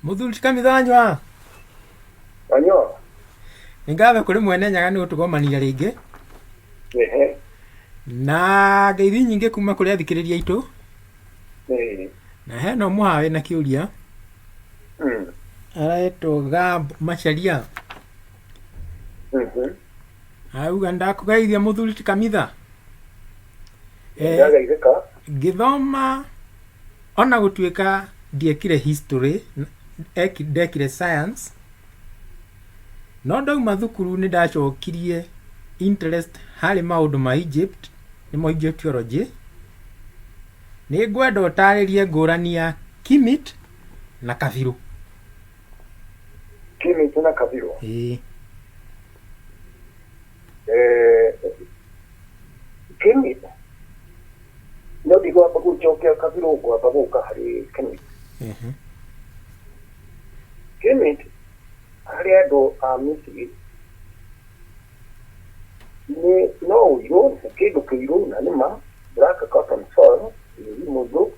Mũthuri ti Kamithanywa. Anyua. Nĩ ngatho kũrĩ mwene Nyaga nĩ gũtũgomanire rĩngĩ. Ehe. Na ngeithi nyingĩ kuma kũrĩ athikĩrĩria aitũ. Eh. Na hena ũmwe haha wĩna kĩũria. Aretwo Gab Macharia. Auga ndakũgeithia mũthuri ti Kamitha. Eh, Ndagaithĩka. Ngĩthoma ona gũtuĩka ndiekire history, ndekire science, no ndauma thukuru nĩ ndacokirie interest harĩ maũndũ ma Egypt, nĩmo Egyptology. Nĩ ngwenda ũtarĩrie ngũrani ya Kimit na Kabirũ. Kimit na Kabirũ. Ĩĩ. Eh, Kimit no ndigwamba gũcokia Kabirũ, ngwamba gũka harĩ Kimit. Kimit harĩ andũ a Misiri nĩ no ũirũ, nĩ kĩndũ kĩirũ na nĩ ma black cotton soil, tĩri mũirũ.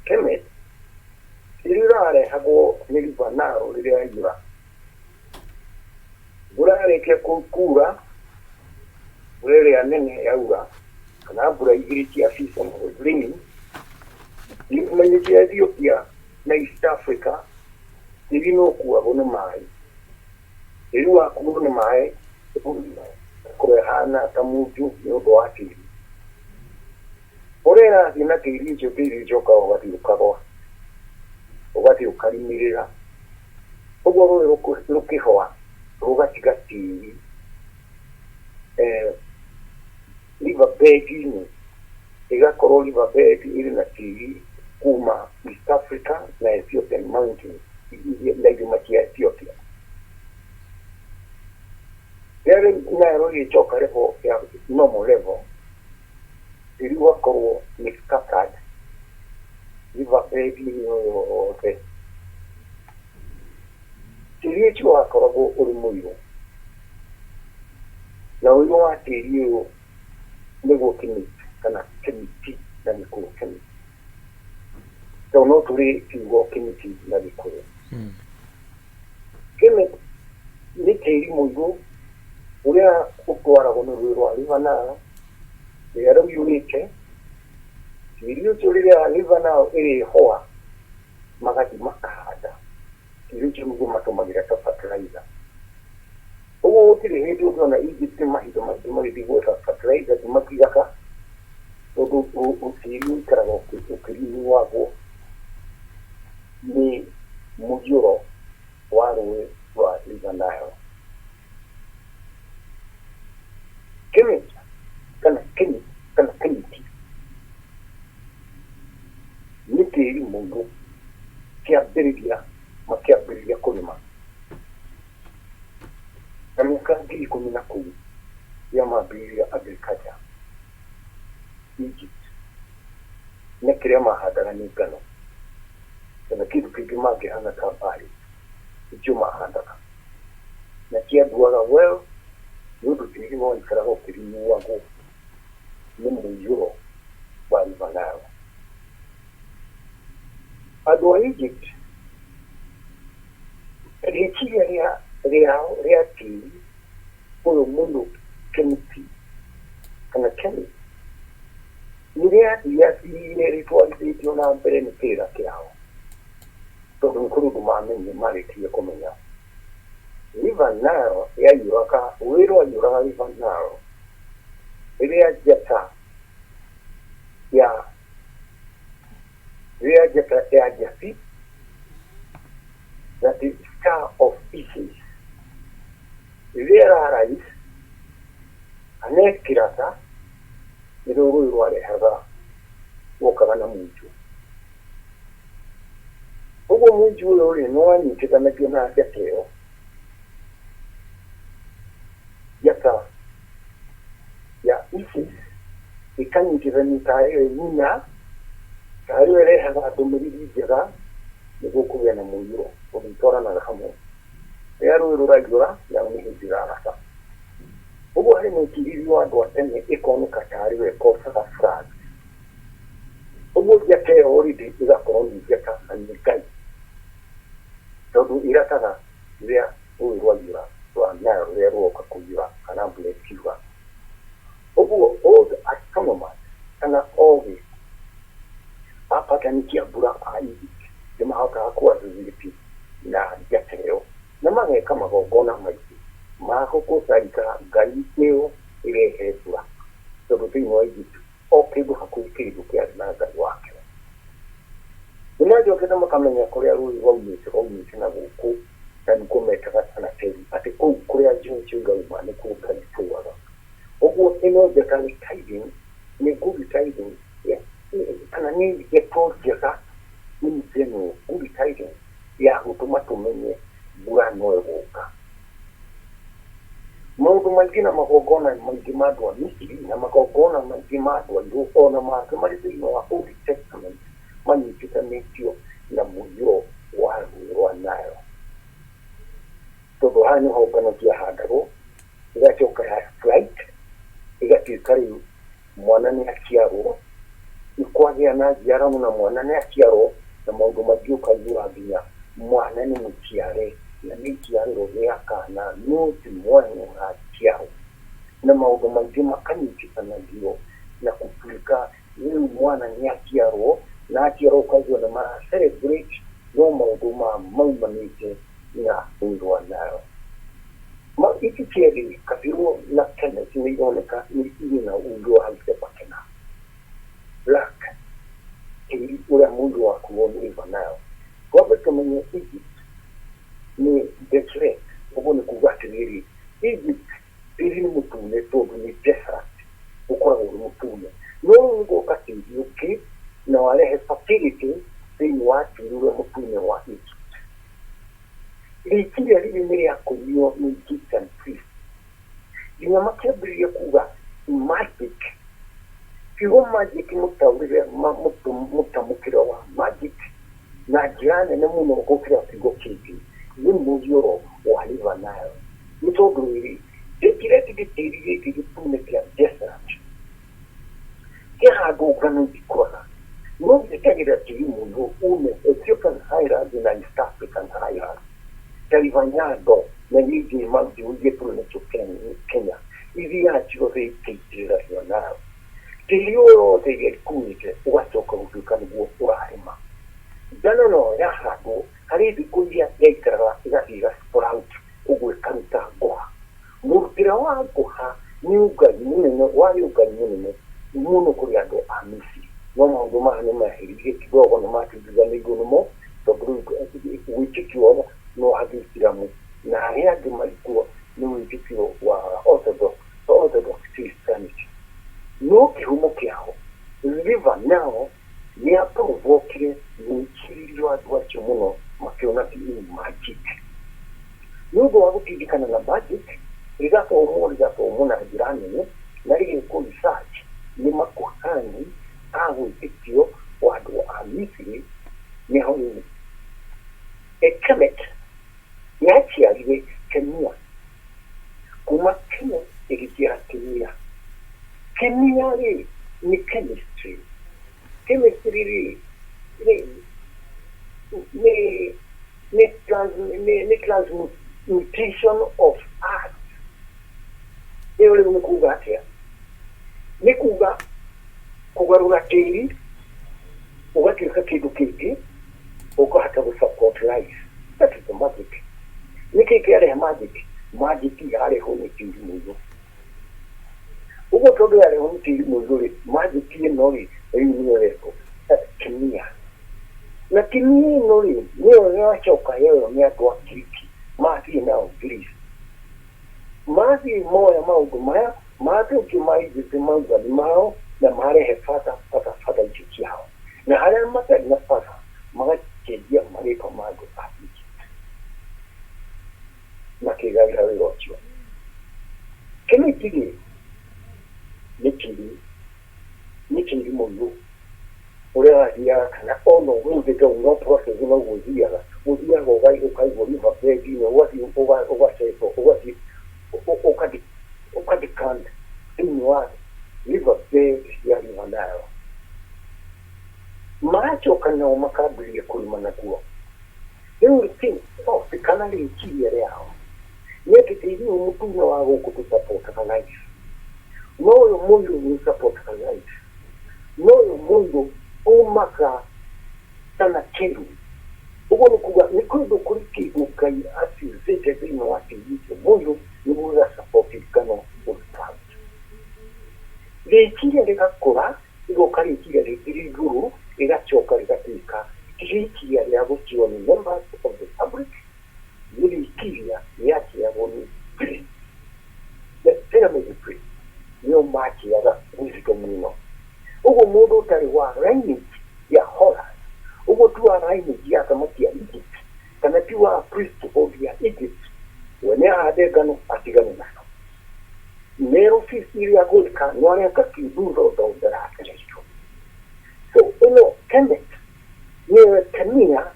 Kimit tĩri ũrarehagwo nĩ River Nile rĩrĩa yaiyũra. Mbura yarĩkia kura, mbura ĩrĩa nene yaura, kana mbura igĩrĩ cia seasonal rain, irĩma-inĩ cia Ethiopia na East Africa, tĩri nĩ ũkuagwo nĩ maĩ. Tĩri wakuo nĩ maĩ kũrehana ta munju nĩ ũndũ wa tĩri. Ũrĩa ĩrathiĩ na tĩri ũcio, tĩri ũcio ũkaga ũgathiĩ ũkagwa, ũgathiĩ ũkarimĩrĩra. Ũguo rũĩ rũkĩhwa rũgatiga tĩri river bed-inĩ, ĩgakorwo river bed ĩrĩ na tĩri kuma East Africa na Ethiopian Mountains na irĩma cia Ethiopia. Rĩrĩa nayo rĩgĩcoka level ya normal level, tĩri ũgakorwo nĩ scattered river bed-inĩ ĩyo yothe. Tĩri ũcio wakoragwo ũrĩ mũirũ, na ũirũ wa tĩri ũyũ nĩguo Kimit kana Kĩmiti na Gĩkũyũ Kĩmiti. Tondũ no tũrĩ kiugo Kĩmiti na Gĩkũyũ. Kimit nĩ tĩri mũirũ ũrĩa ũtwaragwo nĩ rũĩ rwa River Nile rĩrĩa rũiyũrĩte. Tĩri ũcio rĩrĩa River Nile ĩrĩhũa magathiĩ makahanda. Tĩri ũcio nĩguo matũmagĩra ta fertilizer. Ũguo gũtirĩ hĩndĩ ũngĩona Egypt mahinda maingĩ magĩthiĩ gwetha fertilizer matigaga, tondũ tĩri ũikaraga ũkĩrinyuagwo nĩ mũiyũro wa rũĩ rwa River Nile. Kimit kana Kimit kana Kimiti nĩ tĩri mũirũ kĩambĩrĩria makĩambĩrĩria kũrĩma na mĩaka 10,000 na kũu rĩrĩa mambĩrĩria agriculture Egypt, na kĩrĩa mahandaga nĩ ngano kana kĩndũ kĩngĩ mangĩhana ta barley, nĩkĩo mahandaga na kĩanduaga well nĩ ũndũ tĩri waikaraga ũkĩrinyuagwo nĩ mũiyũro wa River Nile. Andũ a Egypt rĩciria rĩao rĩa tĩri ũyũ mũirũ Kĩmiti kana Kemit nĩ rĩathiathire rĩtwarithĩtio na mbere nĩ kĩrĩra kĩao, tondũ nĩ kũrĩ ũndũ mamenyire marĩkirie kũmenya. River Nile yaiyũraga, rũĩ rwaiyũraga River Nile rĩrĩa njata ya rĩrĩa njata ya Njati, that is star of Isis, rĩrĩa ĩrarise kana ĩkĩratha, nĩrĩo rũĩ rwarehaga rwokaga na munju. Ũguo munju ũyũ rĩ nĩ wanyitithanagio na njata ĩyo, njata ya Isis ĩkanyitithanio tarĩ yo nyina, tarĩ yo ĩrehaga ndũmĩrĩri njega nĩguo kũgĩa na mũiyũro, tondũ itwaranaga hamwe. Rĩrĩa rũĩ rũraiyũra, nayo nĩ hĩndĩ ĩraratha. Ũguo harĩ mwĩkirĩrie wa andũ a tene ĩkoneka tarĩ yo ĩkocaga floods. Ũguo njata ĩyo already ĩgakorwo nĩ njata na nĩ Ngai. Tondũ ĩrataga rĩrĩa rũĩ rwaiyũra rwa Nile rũrĩa rũroka kũiyũra kana mbura ĩkiura. Ũguo old astronomers kana ogĩ a pattern cia mbura a Egypt nĩ mahotaga kũ associate na njata ĩyo na mageka magongona maingĩ ma gũgũcaika ngai ĩyo ĩrehe mbura, tondũ thĩinĩ wa Egypt o kĩndũ hakuhĩ kĩndũ kĩarĩ na ngai wakĩo. Nĩ macokete makamenya kũrĩa rũĩ rwaumĩte, rwaumĩte na gũkũ na nĩkuo metaga Tanateri, atĩ kũu kũrĩa njũĩ icio irauma nĩkuo ngai itũaga. Ũguo ĩno njata nĩ tiding, nĩ good tiding kana nĩ ndeto njega in general, good tiding ya gũtũma tũmenye mbura no ĩgũka. Maũndũ maingĩ na magongona maingĩ ma andũ a Misiri na magongona maingĩ ma andũ airũ ona mangĩ marĩ thĩinĩ wa Old Testament manyitithanĩtio na mũiyũro wa rũĩ rwa Nile. Tondũ haha nĩho ngano ciahandagwo, ĩgacoka ya flight, ĩgatuĩka rĩu mwana nĩ aciarwo, nĩkwagĩa na njiarano na mwana nĩ aciarwo, na maũndũ maingĩ ũkaiguaga nginya mwana nĩ mũciare na nĩ iciarĩro rĩa kana no ti mwana ũraciarwo. Na maũndũ maingĩ makanyitithanagio na gũtuĩka rĩu mwana nĩ aciarwo, na aciarwo ũkaigua nĩ mara celebrate no maũndũ ma maumanĩte na rũĩ rwa Nile. Ici cierĩ Kabirũ na Kenneth nĩ ironeka nĩ irĩ na ũndũ wa Pakena. Black tĩri ũrĩa mũndũ wakuo nĩ River Nile. Twambe tũmenye Egypt nĩ desert, ũguo nĩ kuga atĩrĩrĩ, Egypt tĩri nĩ mũtune tondũ nĩ desert, ũkoragwo ũrĩ mũtune. No rĩu nĩ guoka tĩri ũngĩ na warehe fertility thĩinĩ wa tĩri ũrĩa mũtune wa Egypt. Rĩciria rĩrĩ nĩ rĩakũrio nĩ Egyptian priest nginya makĩambĩrĩria kuga magic. Kiugo magic mũtaũrĩre mũtamũkĩre wa magic na njĩra nene mũno gũkĩra kiugo kĩngĩ nĩ mũiyũro wa River Nile. Nĩ tondũ rĩrĩ, gĩtireti gĩtĩri gĩkĩ gĩtune kĩa desert kĩhandwo ngano itikũraga, no gĩtagĩra tĩri mũiyũ ume Ethiopian Highlands na East African Highlands ta River Nyando na nyingĩ njũĩ iria tũrĩ nacio Kenya ithiaga ciothe ikaitĩrĩra River Nile. Tĩri ũyũ wothe iria ikuĩte ũgacoka gũtuĩka nĩguo ũrarĩma. Ngano no yahandwo harĩ thikũ iria yaikaraga ĩgathiĩ ĩga sprout ũguo ĩkaruta ngũha. Mũrutĩre wa ngũha nĩ ũngai mũnene, warĩ ũngai mũnene mũno kũrĩ andũ a Misiri. No maũndũ maya nĩ meheririe kidogo nĩ matigithanĩirio nĩmo tondũ rĩu wĩtĩkio nĩ wa Gĩithĩramu na arĩa angĩ marĩ kuo nĩ wĩtĩkio wa Orthodox, Orthodox Christianity. No kĩhumo kĩao River Nile nĩ yaprovokire mwĩcirĩrie wa andũ acio mũno makĩona ti magic. Nĩ ũndũ wa gũtindĩkana na magic rĩgathomwo rĩgathomwo na njĩra nene na rĩgekwo research nĩ makuhani a wĩtĩkio wa andũ a Misiri nĩho rĩu Kemet yaciarire Kemia, kuma Kemet ĩgĩciara Kemia. Kemia rĩ nĩ chemistry. Chemistry rĩ nĩ transmutation of art. Ĩyo rĩu nĩ kuga atĩa? Nĩ kuga kũgarũra tĩri ũgatuĩka kĩndũ kĩngĩ ũkahota gũ support life. That is the magic. Nĩkĩ kĩarehe magic? Magic yarehwo nĩ tĩri mũiyũ. Ũguo tondũ yarehwo nĩ tĩri mũiyũ rĩ, magic ĩno rĩ rĩu nĩyo ĩretwo kemia. Na kemia ĩno rĩ nĩyo yacoka yoywo nĩ andũ a Giriki mathiĩ nao Greece. Mathiĩ moya maũndũ maya mathũkio ma Egypt mauga nĩ mao na marehe bata bata bata icio ciao. Na harĩa matarĩ na bata magacenjia marĩtwa ma andũ a Egypt makĩgaĩra wĩra ũcio. Kemiti rĩ nĩ tĩri, nĩ tĩri mũiyũ ũrĩa wathiaga kana ona ũmũthĩ ndau no process no gũthiaga ũthiaga ũkaigwo river bed-inĩ ũgathiĩ ũgacetwo ũgathiĩ ũka decant thĩinĩ wa river bed ya River Nile. Magacoka nao makambĩrĩria kũrĩma nakuo. Kana rĩciria rĩao nĩ atĩ tĩri ũyũ mũtune wa gũkũ tũsupportaga life, no ũyũ mũirũ nĩ ũsupportaga life, no ũyũ mũirũ umaga kana kĩru. Ũguo nĩ kuga nĩ kũndũ kũrĩ kĩndũ Ngai acizĩte thĩinĩ wa tĩri ũcio mũirũ nĩguo gĩgasupport ngano gũsprout. Rĩciria rĩgakũra, rĩgoka rĩciria rĩngĩ rĩ igũrũ, rĩgacoka rĩgatuĩka ti rĩciria rĩa gũciwo nĩ members of the public, nĩ rĩciria rĩaciagwo nĩ priest. The pyramid priest nĩo maciaga wisdom ĩno. Ũguo mũndũ ũtarĩ wa lineage ya Horus, ũguo ti wa lineage ya thamaki ya Egypt, kana ti wa priesthood ya Egypt, we nĩ ahande ngano atigane nayo. Mero feast iria gwĩka no areka kĩndutho ndarakererio. So ĩno Kemet nĩyo kemia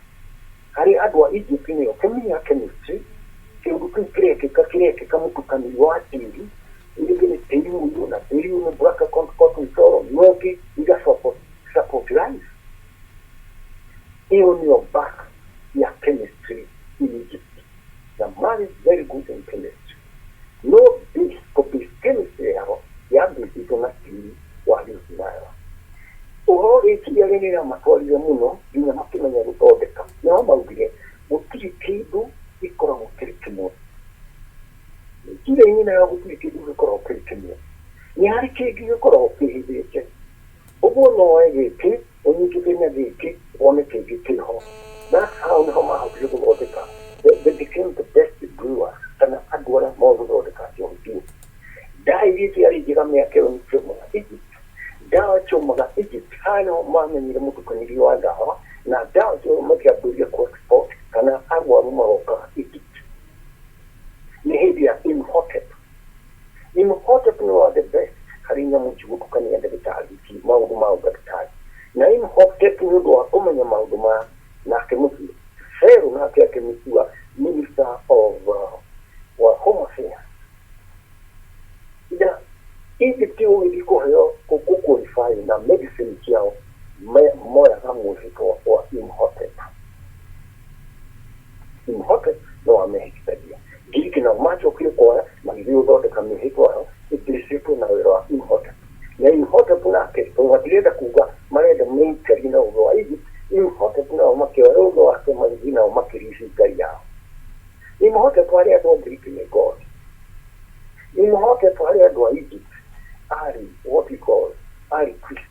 harĩ andũ a Egypt, nĩyo kemia, chemistry. Kĩũndũ kĩu kĩrekĩka kĩrekĩka mũtukanio wa tĩri, rĩngĩ nĩ tĩri mũirũ na tĩri ũyũ nĩ black cotton soil, no ĩngĩ iga support life. Ĩyo nĩyo back ya chemistry in Egypt, na marĩ very good in chemistry, no base ko base chemistry yao yambĩtĩtwo na tĩri wa Rift Nile. Ũhoro rĩciria rĩrĩ rĩamatwarire mũno nginya makĩmenya gũthondeka, nĩho maugire gũtirĩ kĩndũ gĩkoragwo kĩrĩ kĩmwe. Rĩciria-inĩ nayo gũtirĩ kĩndũ gĩkoragwo kĩrĩ kĩmwe, nĩ harĩ kĩngĩ gĩkoragwo kĩhithĩte. Ũguo no woe gĩkĩ ũnyitithanie na gĩkĩ wone kĩngĩ kĩho. That's how nĩho mahotire gũthondeka, they became the best brewers, kana andũ arĩa moĩ gũthondeka njohi biũ. Ndawa iria ciarĩ njega mĩaka ĩyo nĩ ciaumaga Egypt, ndawa ciaumaga Egypt. Haha nĩho mamenyire mũtukanĩrio wa ndawa, na ndawa cio makĩambĩrĩria ku export, kana arwaru magokaga Egypt. Nĩ hĩndĩ ya Imhotep. Imhotep nĩ wa the best harĩ nyamũ ici gũtukania ndagĩtarĩ ici maũndũ ma ũndagĩtarĩ, na Imhotep nĩ ũndũ wa kũmenya maũndũ maya nake mũthiĩ Pharaoh nake akĩmũtua minister of wa home affairs. Na Egypt ũgĩthiĩ kũheo gũ qualify na medicine ciao, moyaga mwĩhĩtwa wa Imhotep. Imhotep no wamehĩtithagia. Ngiriki nao macokire kuoya magĩthiĩ gũthondeka mĩhĩtwa yao ĩbĩcĩtwo na wĩra wa Imhotep. Na Imhotep nake, tondũ matirenda kuga marenda meikarie na ũhoro wa Egypt, Imhotep nao makĩoya ũhoro wake magĩthiĩ nao makĩrici ngai yao. Imhotep harĩ andũ a Ngiriki nĩ god. Imhotep harĩ andũ a Egypt arĩ what we call arĩ priest,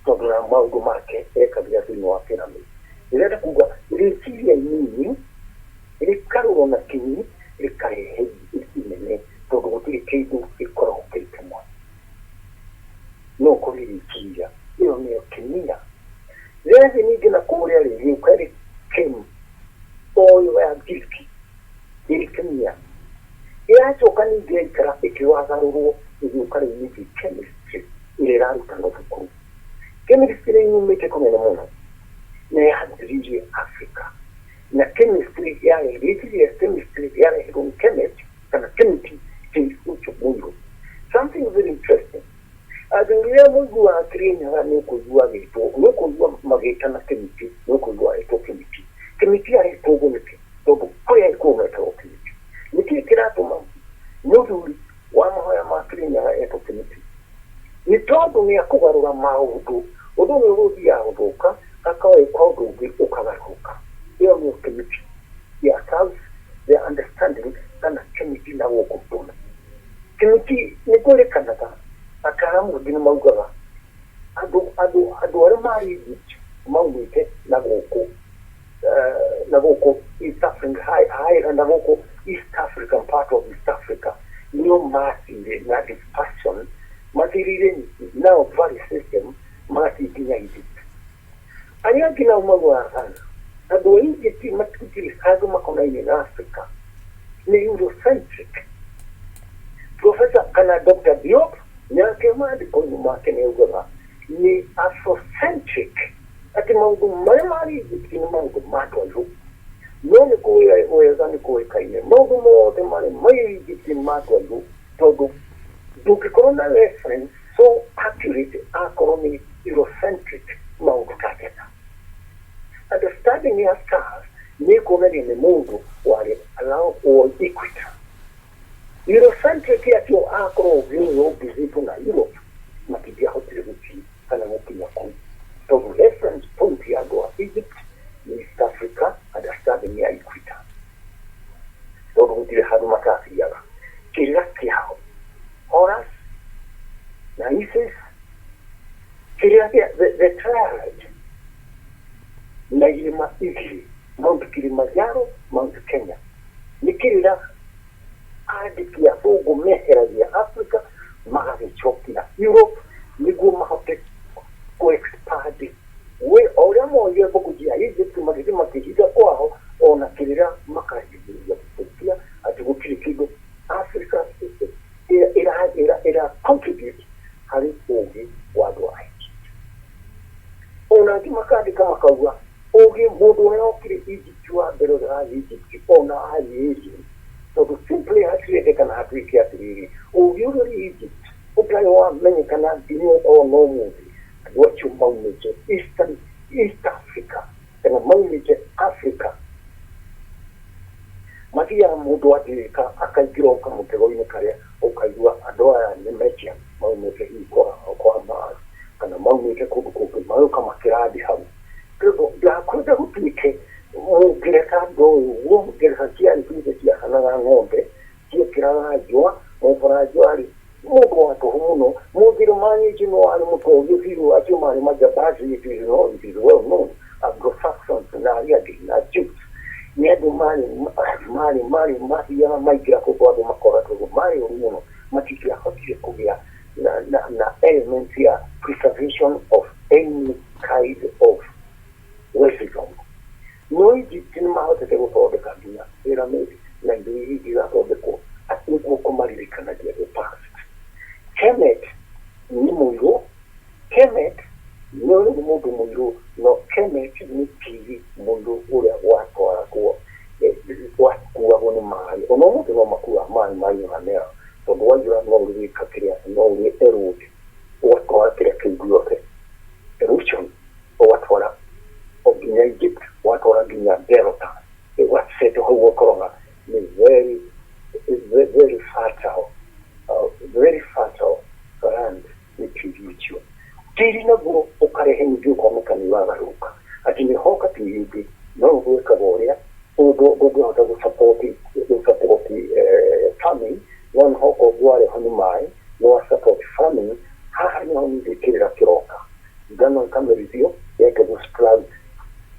tondũ na maũndũ make ekagĩra thĩinĩ wa pyramid. Ndĩrenda kuga rĩciria inini rĩkarũrwo na kinyi rĩkarehe inene, tondũ gũtirĩ kĩndũ gĩkoragwo kĩrĩ kĩmwe, no kũrĩ rĩciria. Ĩyo nĩyo kemia. Rĩrathiĩ ningĩ na kũrĩa rĩ rĩũka rĩ chem o ĩyo ya Ngiriki ĩrĩ kemia, ĩracoka ningĩ yaikara ĩkĩwagarũrwo ĩgĩũka rĩu ningĩ chemistry ĩrĩa ĩrarutanwo thukuru. Chemistry yumĩte kũnene mũno na yanjĩrĩirie Africa, na chemistry yarĩ rĩciria chemistry yarehirwo nĩ chemist kana chemistry tĩri ũcio mũirũ. Something very interesting, athuri arĩa mũiguaga Kĩrĩnyaga nĩ ũkũigua agĩtwo, nĩ ũkũigua magĩtana Kĩmiti, nĩ ũkũigua etwo Kĩmiti. Kĩmiti aretwo ũguo nĩkĩ? Tondũ kũrĩa agĩkũyũ metagwo Kĩmiti. Nĩkĩĩ kĩratũma mũthuri wa mahoya ma Kĩrĩnyaga etwo Kĩmiti? Nĩ tondũ nĩ akũgarũra maũndũ. Ũndũ ũyũ ũgũthiaga gũthũka, akawĩka ũndũ ũngĩ ũkagarũrũka. Ĩyo nĩyo Kĩmiti ya serves the understanding, kana Kĩmiti na gũkũ tũna Kĩmiti nĩ kwĩrĩkanaga. Ataaramu angĩ nĩ maugaga andũ arĩa marĩ Egypt maumĩte na gũkũ na gũkũ East African high, na gũkũ East African part of East Africa, nĩo mathire na dispersion, mathirire nao valley system, magathiĩ nginya Egypt. Arĩa angĩ nao maugaga kana andũ a Egypt matigĩrĩ handũ makonainie na Africa, nĩ Eurocentric. Professor kana Dr. Diop nake maandĩko-inĩ make nĩ augaga nĩ Afrocentric, atĩ maũndũ marĩa marĩ Egypt nĩ maũndũ matwairwo, no nĩ kũĩ wega nĩ kũĩkaine maũndũ mothe marĩa marĩ Egypt nĩ matwairwo, tondũ ndũngĩkorwo na reference so accurate akorwo nĩ Eurocentric. Maũndũ ta gender understanding ya stars Nĩ kuonania nĩ mũndũ warĩ along all equator. Eurocentric acio akorwo ũgĩ ũyũ ũngĩthitwo na Europe matingĩahotire gũthiĩ kana gũkinya kũu, tondũ reference point ya andũ a Egypt nĩ East Africa, understanding ya equator, tondũ gũtirĩ handũ matathiaga. Kĩrĩra kĩao Horus na Isis, kĩrĩra kĩa the triad na irĩma igĩrĩ, Mount Kilimanjaro, Mount Kenya, nĩ kĩrĩra andĩki athũngũ meheragia Africa magagĩcokia Europe nĩguo mahote kũ-expand we o ũrĩa moire mbũkũ cia Egypt magĩthiĩ makĩhinga kwao, ona kĩrĩra makahithĩria gũtũkia atĩ gũtirĩ kĩndũ Africa ĩra contribute harĩ ũgĩ wa andũ a Egypt. Ona angĩ makandĩka makauga ũgĩ mũndũ ũrĩa okire Egypt wa mbere ũrĩa wathiĩ Egypt ona arĩ alien, tondũ simply hatirendekana hatuĩke atĩrĩrĩ, ũgĩ ũrĩa ũrĩ Egypt ũtarĩ wamenyekana nginya ona ũmũthĩ, andũ acio maumĩte Eastern East Africa kana maumĩte Africa mathiaga mũndũ atĩrĩka akaingĩra o kamũtego-inĩ karĩa ũkaigua andũ aya nĩ metia maumĩte hihi kwa Mars kana maumĩte kũndũ kũngĩ magoka makĩrandi hau. Tondũ ndakwenda gũtuĩke mũngereka andũ ũyũ ũguo ngereka ciarĩ tuge ciahanaga ng'ombe ciekĩraga njũa, mũbaranja arĩ mũndũ wa tũhũ mũno, mũnjerumani ũcio no arĩ mũtongu biũ, acio marĩ majambazi, it is, no, it is well known, Anglo-Saxons na arĩa angĩ na Jews nĩ andũ marĩ mathiaga maingĩra kũndũ andũ makoratwo marĩ ũru mũno, matingĩahotire kũgĩa na element ya preservation of any kind of wisdom. No Egypt nĩ mahotete gũthondeka nginya pyramid na indo iria ingĩ igathondekwo nĩguo kũmaririkanagia the past. Kemet nĩ mũirũ, Kemet nĩ mũndũ mũirũ, no Kemet nĩ tĩri mũirũ ũrĩa watwaragwo wakuagwo nĩ maĩ. Ona ũmũthĩ no makuaga maĩ ma River Nile, tondũ waiyũra no ũrĩka kĩrĩa no ũrĩ erode ũgatwara kĩrĩa kĩu gĩothe, erosion, ũgatwara o nginya Egypt, watwara nginya delta, ĩgasetwo hau ũkoraga nĩ very very fertile, very fertile land nĩ tĩri ũcio. Tĩri naguo ũkarehe ningĩ ũkoneka nĩ ũragarũrũka atĩ nĩ hoka tĩri ũngĩ no gwĩkaga ũrĩa ndũngĩhota gũ-support farming, no nĩ hoka ũngĩ warehwo nĩ maĩ no wa support farming. Haha nĩho ningĩ kĩrĩra kĩroka, ngano ĩkamerithio yake gũ sprout,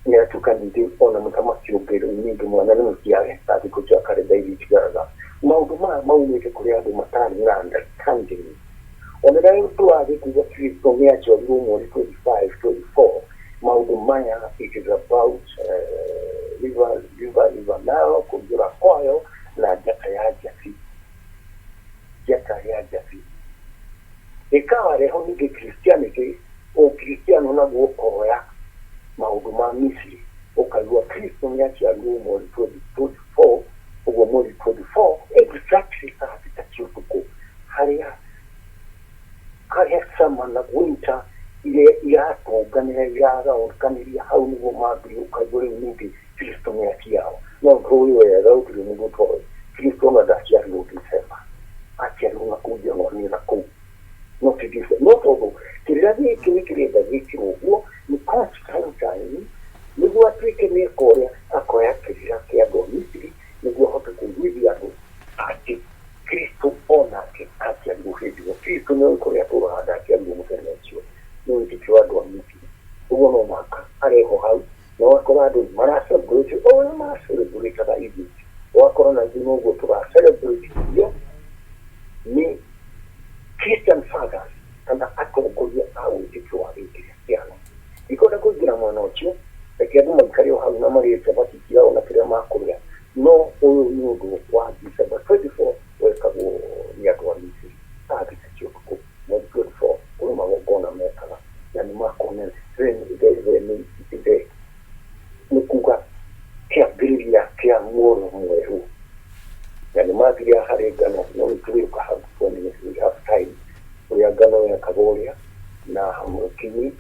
nĩyatuĩka ningĩ ona mũthamaki ũngĩ rĩu ningĩ mwana nĩ mũciare na thikũ cia karenda iria itigaraga. Maũndũ maya maumĩte kũrĩ andũ matarĩ na understanding. Ona rĩrĩa tũrathiĩ kuga Kristo nĩ aciarirwo mweri 25 24, maũndũ maya it is about river Nile kũiyũra kwayo na njata ya Njabi, njata ya Njabi ĩkareho ningĩ Christianity, ũkristiano naguo ũkoya maũndũ ma Misiri, ũkaigua Kristo nĩ aciarirwo mweri 24, ũguo mweri 24 exactly thaa 6 cia ũtukũ, harĩa summer na winter iria iratũnganĩra iragaũkanĩria hau nĩguo mambĩrĩria, ũkaigua rĩu ningĩ Kristo nĩ aciarwo. No tũĩ wega gũtirĩ mũndũ ũtoĩ Kristo ona ndaciarirwo December, aciarirwo na kũu January na kũu no ti December. No tondũ kĩrĩra gĩkĩ nĩ kĩrenda gĩkĩrwo ũguo nĩ Constantine nĩguo atuĩke nĩ eka ũrĩa akoya kĩrĩra kĩa andũ a Misiri nĩguo ahote kũiguithia andũ atĩ Kristo onake aciarirwo hĩndĩ ĩyo. Kristo nĩ oĩ kũrĩa atũraga, ndaciarirwo mũthenya ũcio, nĩ wĩtĩkio wa andũ a Misiri. Ũguo no mũhaka arehwo hau na ũgakora andũ mara celebrate o ũrĩa mara celebrate Egypt, ũgakora na ithuĩ noguo tũra celebrate irio nĩ Christian fathers kana atongoria a wĩtĩkio wa gĩkristiano. Ndikwenda kũingĩra mwena ũcio, reke andũ maikare o hau na marĩe cabaci ciao na kĩrĩa makũrĩa. No ũyũ nĩ ũndũ wa December 24 wekagwo nĩ andũ a Misiri thaa 6 cia ũtukũ mweri 24, kũrĩ magongona mekaga na nĩ makonania nĩ kuga kĩambĩrĩria kĩa muoyo mwerũ, na nĩ mathiaga harĩ ngano. No nĩ tũrĩũka hau when we have time, ũrĩa ngano yekagwo ũrĩa na mũkini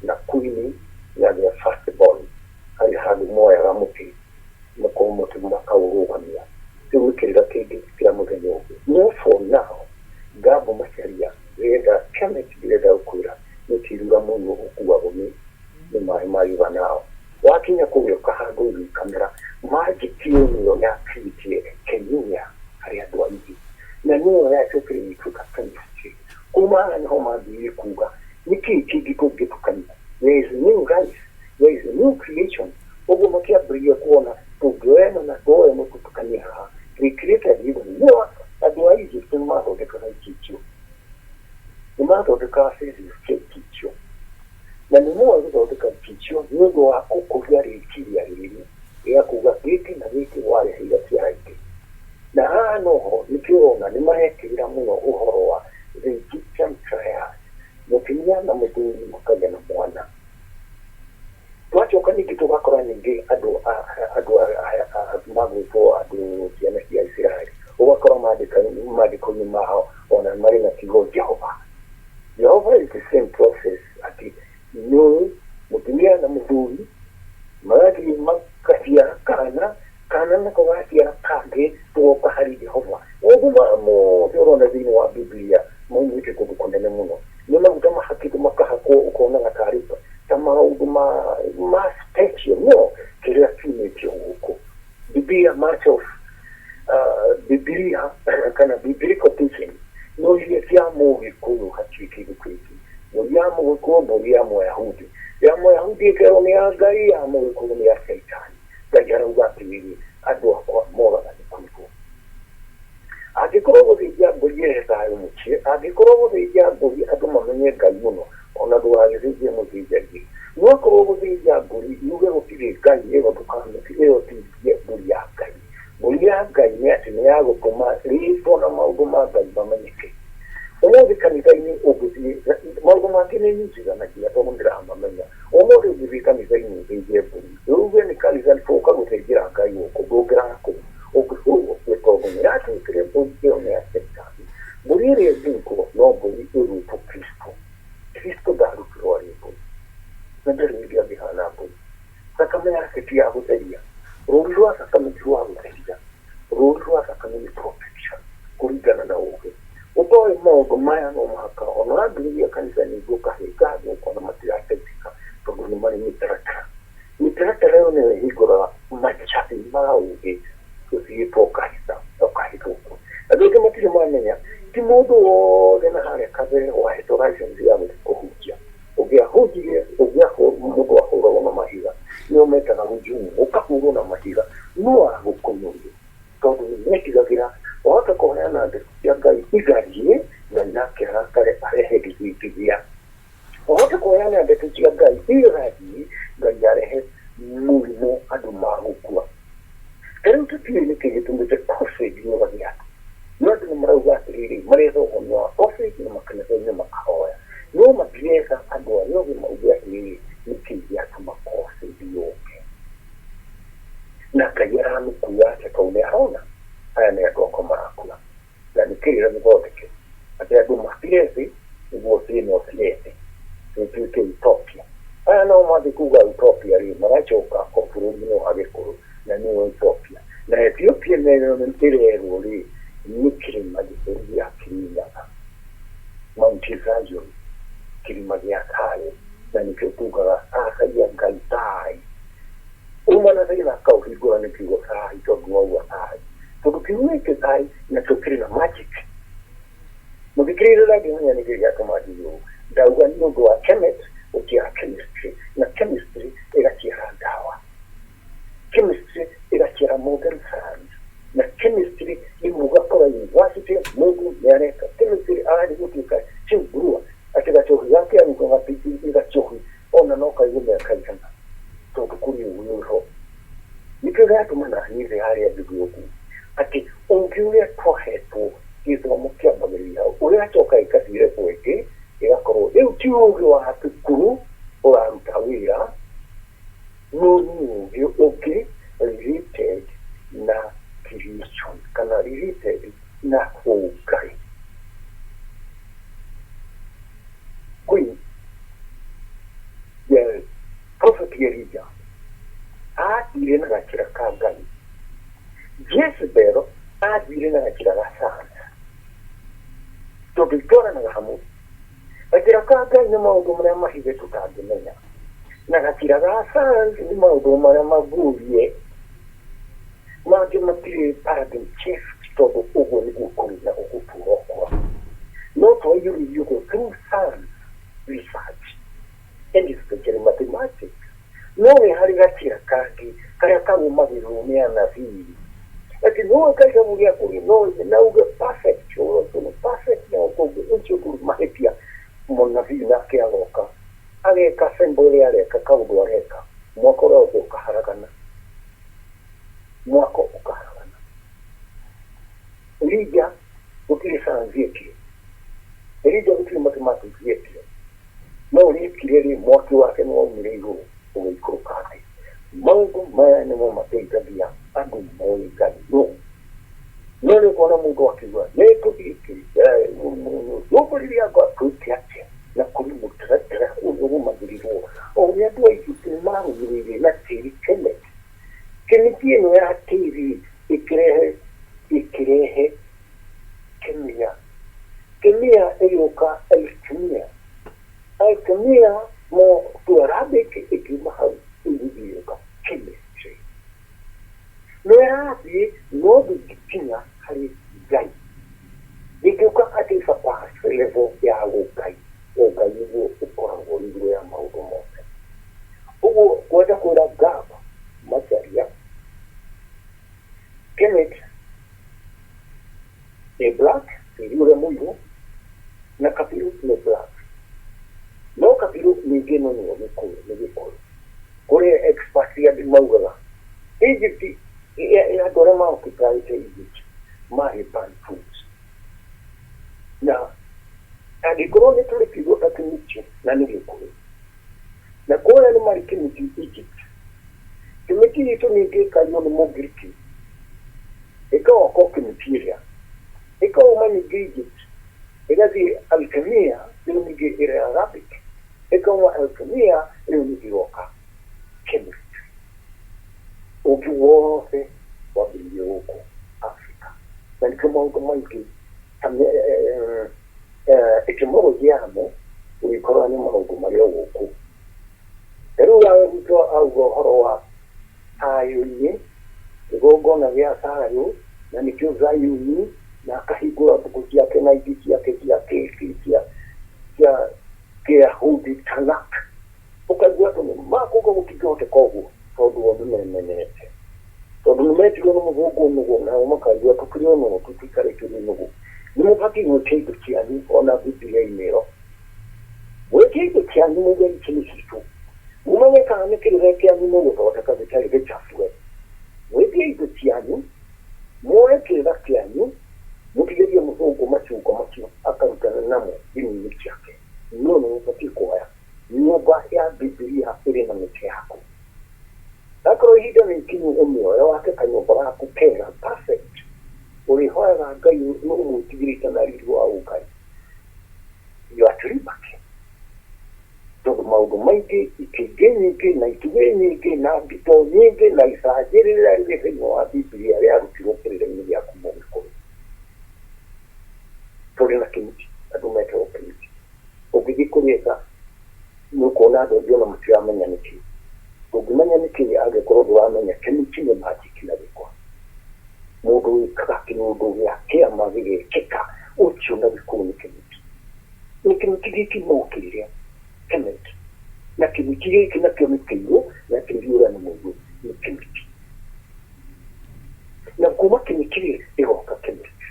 na queen na the first born, harĩ handũ moyaga mũtĩ. Tũgeria kuona tũngĩoya ĩno na tuoya ĩno tũtukanie haha, we created even more. Andũ a Egypt nĩ mathondekaga ikichio, nĩ mathondekaga phases cia ikichio, na nĩ moĩ gũthondeka ikichio nĩ ũndũ wa gũkũria rĩciria rĩrĩ rĩa kuga gĩkĩ na gĩkĩ wareheire ciara ingĩ. Na haha noho nĩkĩo ũrona nĩ marekĩrĩra mũno ũhoro wa the Egyptian triad, mũtumia na mũthuri makagĩa na mwana. Twacoka ningĩ tũgakora ningĩ andũ magwĩtwo andũ ciana cia Isiraeli, ũgakora maandĩko-inĩ mao ona marĩ na kiugo Jehova. Jehova is the same process, atĩ nĩ mũtumia na mũthuri magathiĩ makaciara kana, kana nako gaciara kangĩ, tũgoka harĩ Jehova. Maũndũ maya mothe ũrona thĩinĩ wa Biblia maumĩte kũndũ kũnene mũno. Nĩ maguta mahakĩtwo makahakwo, ũkonaga tarĩ ta maũndũ ma special, no kĩrĩa kiumĩte gũkũ Biblia, much of Biblia kana biblical teaching no iria cia Mũgĩkũyũ hatirĩ kĩndũ kĩngĩ. Mbũri ya Mũgĩkũyũ, mbũri ya Mũyahudi, ya Mũyahudi ĩkerwo nĩ ya Ngai, ya Mũgĩkũyũ nĩ ya Caitani. Ngai arauga atĩrĩrĩ, andũ akwa moraga nĩ kũigwo. Angĩkorwo gũthĩnja mbũri ĩrehe thayũ mũciĩ, angĩkorwo gũthĩnja mbũri andũ mamenye Ngai mũno, ona ndũgagĩthĩnjie mũthĩnjarie. No akorwo gũthĩnja mbũri yuge gũtirĩ Ngai, ĩyo ndũkamĩti, ĩyo ti mbũri ya Ngai. Mbũri ya Ngai nĩ atĩ nĩ ya gũtũma rĩtwa na maũndũ ma Ngai mamenyeke. Ũmũthĩ kanitha-inĩ ũngĩthiĩ, maũndũ mangĩ nĩ nyitithanagia tondũ ndĩramamenya. Ũmũthĩ ũngĩthiĩ kanitha-inĩ ũthĩnje mbũri, uge nĩ kanitha tũka gũthĩnjĩra Ngai gũkũ, ndũngĩraga kũu, ũngĩhũrwo nĩ tondũ nĩ yatuĩkire mbũri ĩyo nĩ ya Caitani. Mbũri ĩrĩa ĩngĩrutwo no mbũri ĩgwĩtwo Kristo. Kristo ndarutirwo arĩ mbũri, na ndarĩ hĩndĩ angĩhana mbũri. Thakame yake ti ya gũtheria, rũũri rwa thakame ti rwa gũtheria, rũũri rwa thakame nĩ protection kũringana na ũũgĩ. Ũtoĩ maũndũ maya no mũhaka ona ũrambĩrĩria kanitha ningĩ ũkahĩnga andũ ũkona matirateithĩka tondũ nĩ marĩ mĩtaratara. Mĩtaratara ĩyo nĩyo ĩhingũraga macabi ma ũũgĩ ũthiĩte ũkahĩta ũkahĩtũkwo. Andũ aingĩ matirĩ mamenya ti mũndũ wothe na harĩa kabere wahetwo license ya gũthiĩ kũhunjia. Ũngĩahunjirie, mũndũ ahũragwo na mahiga, nĩo metaga rujumu, ũkahũrwo na mahiga no agũkũnyũrie tondũ nĩ metigagĩra wahota kũheana ndeto cia Ngai igarie, Ngai nake arakare arehe gĩthingithia. Wahota kũheana ndeto cia Ngai igathiĩ, Ngai arehe mũrimũ andũ magũkua. Ta rĩu tũtiũĩ nĩkĩ gĩtũmĩte COVID yũrage andũ. No andũ nĩ marauga atĩrĩrĩ, maretha ũhonio wa COVID na makanitha-inĩ makahoya, no matiretha andũ arĩa ogĩ mauge atĩrĩrĩ, nĩkĩ gĩatũma COVID yũke. Na Ngai aramĩkua atĩa tondũ nĩ arona aya nĩ andũ akwa marakua, na nĩ kĩrĩra gĩthondeke atĩ andũ makire thĩ nĩguo thĩ ĩno ĩkire thĩ ĩtuĩke utopia. Aya nao mathiĩ kuga utopia rĩ, maracoka o bũrũri-inĩ wa Gĩkũyũ na nĩyo Ethiopia. Na Ethiopia nayo ĩrerwo rĩ, nĩ kĩrĩma gĩtheru gĩa Kĩrĩnyaga, Mount Zion, kĩrĩma gĩa thayũ, na nĩkĩo tugaga thathaiya Ngai thai. Uma na thĩna akaũhingũra nĩ kiugo thai, tondũ wauga thai, tondũ kiugo gĩkĩ thai nakĩo kĩrĩ na magic. Mũthikĩrĩria ndangĩmenya nĩkĩ gĩatũma njuge ũũ. Ndauga nĩ ũndũ wa chemet gũciara chemistry, na chemistry ĩgaciara ndawa, chemistry ĩgaciara modern science, na chemistry rĩu ũgakora university mũndũ nĩ areka chemistry, arathiĩ gũtuĩka chief brewer, atĩ gacohi gake arugaga nĩ gacohi ona no kaigue mĩaka igana tondũ kũrĩ ũguo ũrĩ ho. Nĩkĩo gĩatũma na niĩ thĩ harĩa njuge ũguo atĩ ũngĩ ũrĩa twahetwo gĩthomo kĩambagĩrĩria hau, ũrĩgacoka ĩgathiĩ level ĩngĩ, ĩgakorwo rĩu ti ũgĩ wa thukuru ũraruta wĩra, no nĩ ũgĩ ũngĩ related na creation kana related na ũngai. Kwĩ Prophet Elijah athire na gakĩra ka Ngai, Jezebel athire na gakĩra ga science, tondũ itwaranaga hamwe. Gakĩra ka Ngai nĩ maũndũ marĩa mahithe tũtangĩmenya, na gakĩra ga science nĩ maũndũ marĩa maguũrie mangĩ matirĩ paradigm shift, tondũ ũguo nĩguo kũrĩ na gũgũtũra kwa no twaiyũrĩrio ũguo through science research and especially mathematics. No nĩ harĩ gacĩra kangĩ karĩa karũmagĩrĩrwo nĩ anabii atĩ no kaigabu gĩaku no na uge perfect ũhoro ũcio nĩ perfect na ũkauga ũcio ndũrĩ mahĩtia. Mũnabii nake agoka ageka symbol ĩrĩa areka kaũndũ areka mwaka ũrĩa ũngĩ ũkaharagana, mwaka ũkaharagana. Elija gũtirĩ science yekire, Elija gũtirĩ mathematics yekire, no ũrĩa ekire rĩ, mwaki wake nĩ waumire igũrũ ũgĩikũrũka thĩ. Maũndũ maya nĩmo mateithagia andũ moĩ Ngai no no nĩ ũkuona mũndũ akiuga nĩ tũthiĩ rũmbũrĩria ngo twĩke atĩa, na kũrĩ mũtaratara ũrĩa ũrũmagĩrĩrwo o ũrĩa andũ a Egypt marũmĩrĩire na tĩri Kemet. Kemiti ĩno ya tĩri ĩkĩrehe ĩkĩrehe kemia, kemia ĩgĩũka alkemia, alkemia mo to Arabic ĩkiuma hau ĩgĩũka chemistry. No ĩrathiĩ no ndĩngĩkinya harĩ Ngai, ndĩngĩũka atĩ surpass level ya ũngai. Ũngai nĩguo ũkoragwo igũrũ ya maũndũ mothe. Ũguo kwenda kwĩra Gab Macharia Kemet nĩ black, tĩri ũrĩa mũirũ, na kabiru nĩ black. No kabiru ningĩ no nĩo gĩkũyũ, nĩ gĩkũyũ. Kũrĩ experts angĩ maugaga Egypt, andũ arĩa maoccupyĩte Egypt marĩ Bantus. Na angĩkorwo nĩ tũrĩ kiugo ta kĩmiti na nĩ gĩkũyũ, na kũrĩa nĩ marĩ kĩmiti Egypt, kĩmiti itũ ningĩ ĩkaiywo nĩ Mũngiriki, ĩkaoka kĩmiti ĩrĩa ĩkauma ningĩ Egypt ĩgathiĩ alkemia, rĩu ningĩ ĩrĩ Arabic, ĩkauma alkemia rĩu ningĩ ĩgoka chemistry. Ũngĩ wothe wambĩrĩirie gũkũ Africa, na nĩkĩo maũndũ maingĩ etymology yamo ũgĩkora nĩ maũndũ marĩ o gũkũ. Rĩu Ruto auga ũhoro wa thayũ-inĩ, kĩgongona gĩa thayũ, na nĩkĩo Zayuni, na akahingũra mbuku ciake na ingĩ ciake cia cia cia Kĩyahudi Tanakh, ũkaigua andũ nĩ makuga gũtingĩhoteka ũguo, tondũ o nĩmemenyete, tondũ nĩmetirwo nĩ mũthũngũ nũgũ, nao makaigua tũkĩrĩ o nũgũ, tũtikare tũrĩ nũgũ. Nĩ mũbatiĩ gwĩtia indo cianyu ona Bibilia-inĩ ĩyo, gwĩtia indo cianyu muge ici nĩ citũ, mũmenye kana nĩ kĩrĩra kĩanyu mũgũthondeka gĩtarĩ gĩcabue. Gwĩtia indo cianyu, muoe kĩrĩra kĩanyu, mũtigĩrie mũthũngũ macungo macio akarutana namo ndini-inĩ ciake. No nĩ mũbatiĩ kuoya nyũmba ya Bibilia ĩrĩ na mĩtĩ yaku. Akorwo ihinda nĩ ikinyu ũmĩoe wake kanyũmba gaku kega perfect, ũrĩhoyaga Ngai ũmwĩtigĩrĩte na riri wa ũngai, you are at liberty. Tondũ maũndũ maingĩ, ikĩngĩ nyingĩ na itugĩ nyingĩ na mbito nyingĩ na icanjĩ rĩrĩa rĩrĩ thĩinĩ wa Bibilia rĩarutirwo kĩrĩra-inĩ gĩaku Mũgĩkũyũ. Tũrĩ na kĩmiti, andũ metagwo kĩmiti. Ũngĩthiĩ kũrĩeka nĩ ũkuona andũ aingĩ ona matiramenya nĩkĩ. Ndũngĩmenya nĩkĩ angĩkorwo ndũramenya kĩmiti nĩ magic na gĩkwa. Mũndũ wĩkaga kĩũndũ gĩa kĩama gĩgekĩka, ũcio na gĩkũyũ nĩ kĩmiti. Nĩ kĩmiti gĩkĩ no kĩrĩa Kemet, na kĩmiti gĩkĩ nakĩo nĩ kĩirũ, na tĩri ũrĩa nĩ mũirũ nĩ kĩmiti. Na kuma kĩmiti rĩ ĩgoka chemistry.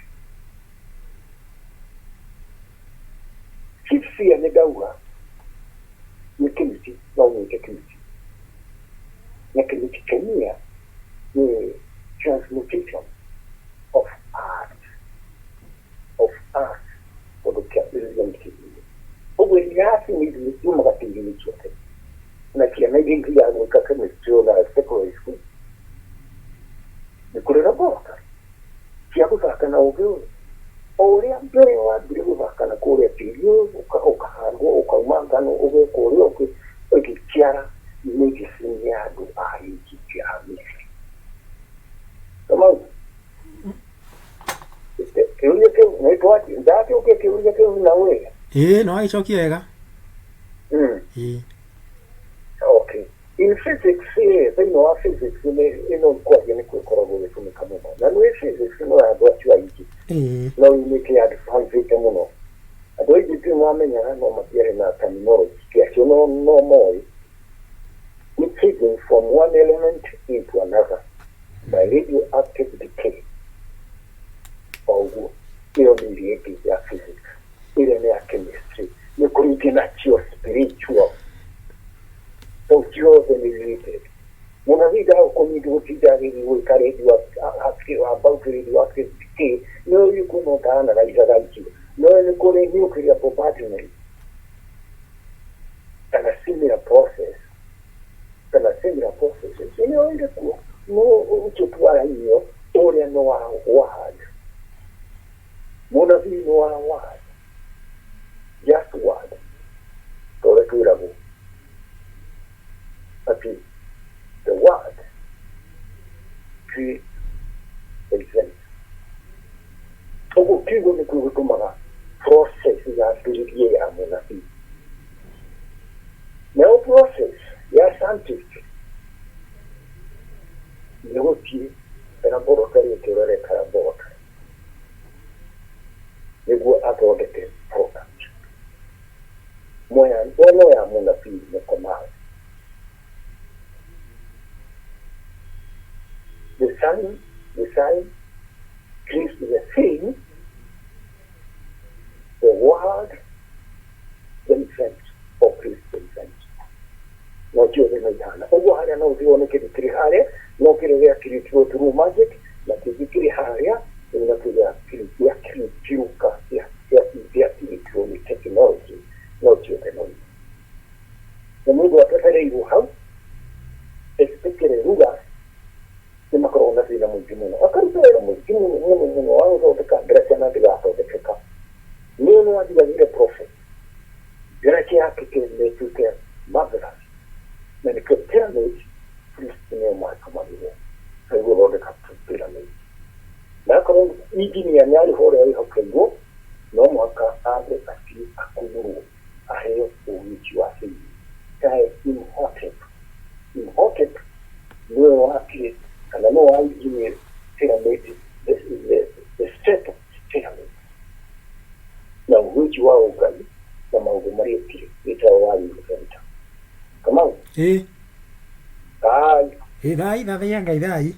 Shakespeare nĩ ndauga nĩ kĩmiti, no ũmwĩte kĩmiti. Na kĩmiti kemia nĩ transmutation of art, of art, tondũ kĩambĩrĩria nĩ kĩmia. Ũguo iraci nĩ ciumaga tĩri-inĩ ciothe, na ciana iria ithiaga gwĩka chemistry ona secondary school nĩ kũrĩ laboratory cia gũthaka na ũgĩ ũyũ. O ũrĩa mbere wambire gũthaka na kũrĩa tĩri ũyũ ũkahandwo ũkauma ngano ũgeka ũrĩa ũngĩ ĩgĩciara medicine ya andũ a Egypt a Misiri. Kamau, kĩũria kĩu nĩ ndacũkia kĩũria kĩu na wega? Ĩĩ, no agĩcokia wega. Ĩĩ. Okay. In physics, thĩinĩ wa physics nĩ ĩno kwaria nĩ ĩkoragwo ĩgĩtũmĩka mũno. Na nĩ physics no ya andũ acio a Egypt. No nĩ advanced mũno. Andũ a Egypt nĩ mamenyaga no matiarĩ na terminology acio no no moĩ. Nĩ physics. ĩrageria gwĩka radio about radioactive decay, no nĩ kwĩna ũtaanalaizaga icio, no nĩ kũrĩ nuclear bombardment kana similar process, kana similar process icio nĩ oire kuo, no ũcio twarainio ũrĩa nĩ wa word, mũnabii nĩ wa word, just word, ta ũrĩa twĩragwo atĩ the word creates the event. Ũguo kiugo nĩkĩo gĩtũmaga process yambĩrĩrie ya mũnabii. Nayo process ya scientist nĩ gũthiĩ laboratory ĩkĩroreka laboratory nĩguo athondeke product. Moya no ya mũnabii nĩ command. The sign creates the thing, the word, the event, or creates the event. No ciothe no ihana ũguo harĩa, no ũthiĩ wone kĩndũ kĩrĩ harĩa, no kĩrĩa gĩakirĩtirwo through magic, na kĩngĩ kĩrĩ harĩa rĩu nakĩo gĩakirĩtirũka gĩakirĩtirwo nĩ technology, no ciothe no na mũndũ atetereirwo hau, especially rulers nĩ makoragwo na thĩna mũingĩ mũno, akaruta wĩra mũingĩ mũno mũno mũno wa gũthondeka ndaraca na ndĩgathondekeka. Nĩ nĩ wathigagire prophet ndaraca yake kĩmĩtuĩke marvelous, na nĩkĩo pyramid priest nĩo matũmagĩrwo harĩ gũthondeka pyramid. Na akorwo engineer nĩ arĩ ho ũrĩa wĩhokeirwo, no mũhaka ambe athiĩ akunũrwo, aheo ũgĩ ũcio wa thĩinĩ tae Imhotep. Imhotep nĩwe wakire kana nĩwe wa engineer pyramid, the set of pyramid, na ũgĩ ũcio wa ũngai na maũndũ marĩa ekire wĩtagwo wa inventor. Kamau. Ĩ. Thai. Ĩ, thai, thathaiya Ngai, thai.